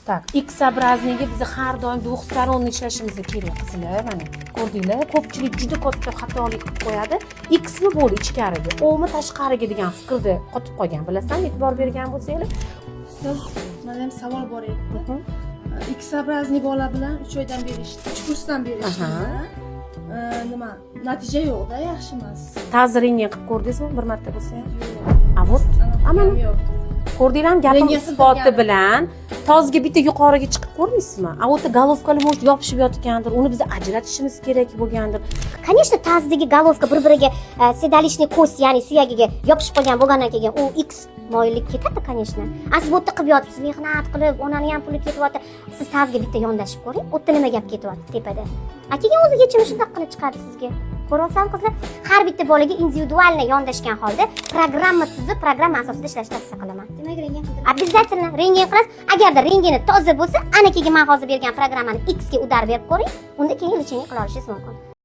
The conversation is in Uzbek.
Так, X-образный ga biz har doim двухсторонний ishlashimiz kerak, qizlar. Mana, ko'rdinglar, ko'pchilik juda katta xatolik qilib qo'yadi. X mi bo'ldi ichkariga, O mi tashqariga degan fikrda qotib qolgan. Bilasizlarmi, e'tibor bergan bo'lsanglar. Ustoz, mana ham savol bor edi. X-образный bola bilan 3 oydan beri 3 kursdan beri ishlayman. Nima, natija yo'qda, yaxshi emas. Taz rentgen qilib ko'rdingizmi bir marta bo'lsa ham? Yo'q. A вот, Anaqa mana. ham yo'q. Ko'rdinglarmi, gapim Rentgen isboti qildirganim. bilan tozga bitta yuqoriga chiqib ko'rmaysizmi? A u yerda головка lar может yopishib yotgandir, uni biz ajratishimiz kerak bo'lgandir. Конечно, таздagi головка bir biriga седалищный кость, ya'ni suyagiga yopishib qolgan bo'lgandan keyin u x moyillik ketadi, конечно. A siz bu yerda qilib yotibsiz, mehnat qilib, onani ham puli ketyapti. Siz tazga bitta yondashib ko'ring, u yerda nima gap ketyapti tepada. A keyin o'zi yechimi shundoq qilib chiqadi sizga. Ko'ryapsanmi, qizlar? Har bitta bolaga индивидуально yondashgan holda programma tuzib, programma asosida ishlashni tavsiya qilaman. Demak, rentgen qildirib. Обязательно rentgen qilasiz. Agarda rentgeni toza bo'lsa, ana keyin man hozir bergan programmani x ga удар berib ko'ring, unda keyin лечение qila olishingiz mumkin.